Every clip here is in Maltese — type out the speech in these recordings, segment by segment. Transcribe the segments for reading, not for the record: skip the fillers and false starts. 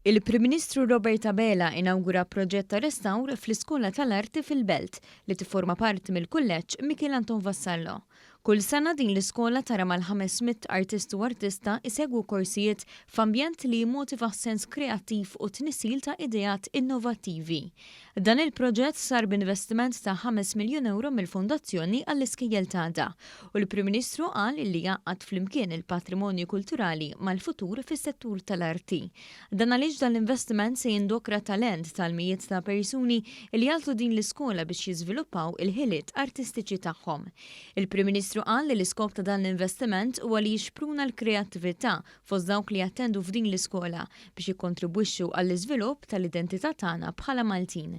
Il-Prim Ministru Robert Abela inawgura proġett ta' restawr fl-Iskola tal-Arti fil-Belt li tifforma parti mill-Kulleġġ Mikiel Anton Vassallo. Kull sena din l-iskola tara mal-500 artist u artista isegwu korsijiet f'ambjent li jimmotiva s-sens kreattiv u t-tnissil ta' ideat innovattivi. Dan il-proġett sar b'investiment ta' 5 miljun ewro mill-Fondazzjoni għall-Iskejjel t'Għada u l-Prim Ministru qal li jgħaqqad flimkien il-patrimonju kulturali mal-futur fis-settur tal-arti. Dan għaliex dan l-investiment se jindokra talent tal-mijiet ta' persuni li jagħtu din l-iskola biex jiżviluppaw il-ħiliet artistiċi tagħhom. Il-Prim Ministru qal li l-iskop ta' dan l-investiment huwa li jixpruna l-kreattività fost dawk li jattendu f'din l-iskola biex jikkontribwixxu għall-iżvilupp tal-identità tagħna bħala Maltin.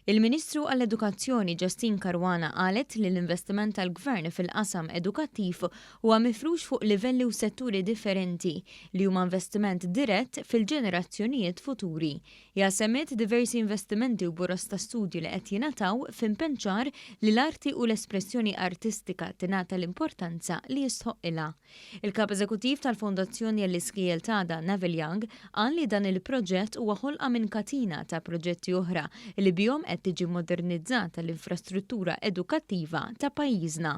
Il-Ministru għall-Edukazzjoni Justyne Caruana qalet li l-investiment tal-Gvern fil-qasam edukattiv huwa mifrux fuq livelli u setturi differenti li huma investiment dirett fil-ġenerazzjonijiet futuri. Hija semmiet diversi investimenti u boroż ta' studju li qed jingħataw f'impenn ċar li l-arti u l-espressjoni artistika tingħata l-importanza li jistħoqqilha. Il-Kap Eżekuttiv tal-Fondazzjoni għall-Iskejjel t'Għada, Neville Young, qal li dan il-proġett huwa ħolqa minn katina ta' proġetti oħra li bihom qed tiġi modernizzata l-infrastruttura edukattiva ta' pajjiżna.